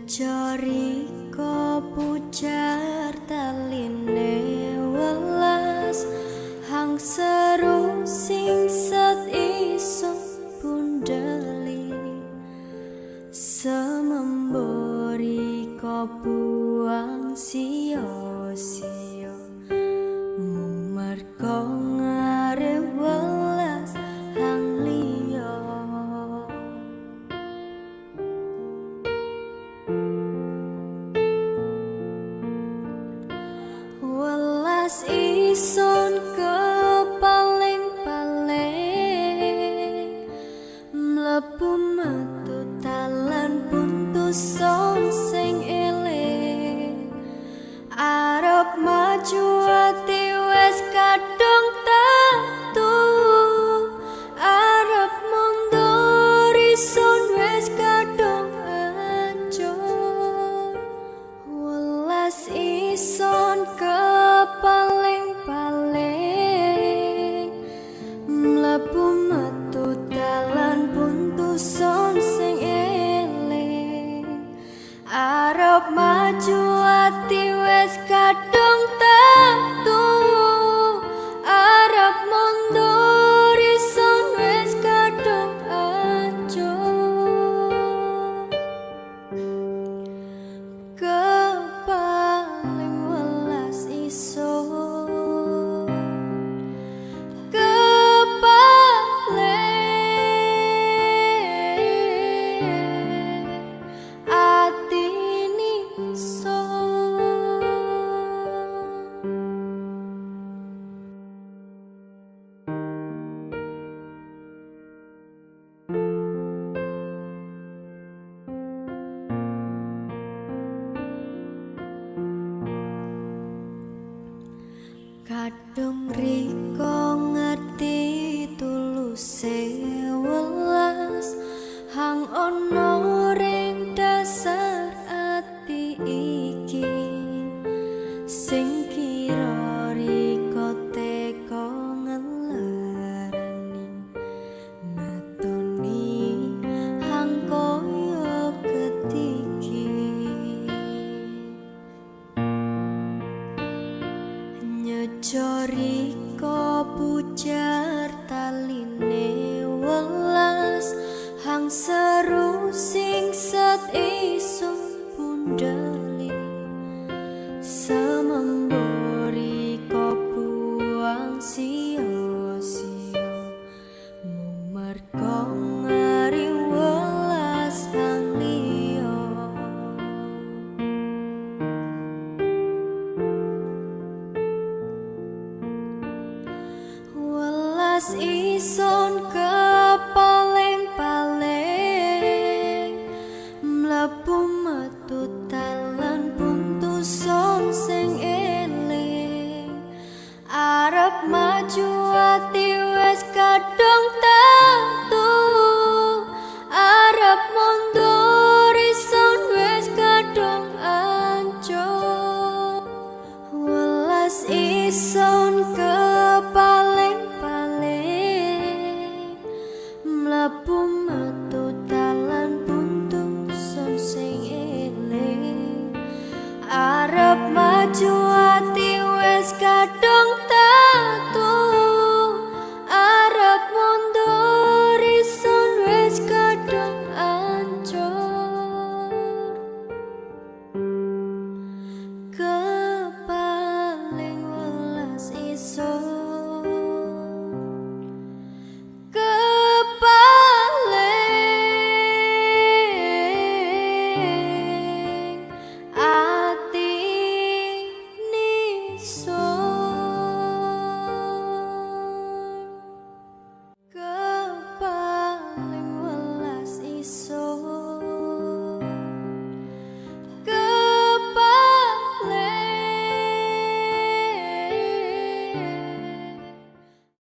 Nyecori pujar taline welas hang seru sing set iso pundeli semembori buang sio-sio mung merko ngare welas hang liya. Welas ison kepaling-paling mlebu metu talan buntu son sing eling arep maju ati wis kadung tatu arep mundur ison wis kadung ancur. Welas ison kepaling-paling mlebu metu dalan buntu son sing eling arep maju ati wis kadung tatu arep mundur ison wis kadung ancur. Kepaling welas ison kepaling atine ison. Kadung riko ngerti tuluse welas hang ana ring dasar ati iki sing kira riko teko ngelarani natoni hang koyo ketiki. Nyecori pujar taline welas hang seru sing set iso pundeli semembori buang sio-sio mung merko ngari welas hang liya. Welas ison kepaling-paling mlebu metu dalan buntu son sing eling arep maju ati wis kadung tatu arep mundur ison wis kadung ancur. Welas ison kepaling-paling mlebu metu dalan buntu son sing eling arep maju ati wis kadung tatu arep mundur ison wis kadung ancur. Kepaling welas ison kepaling atine ison.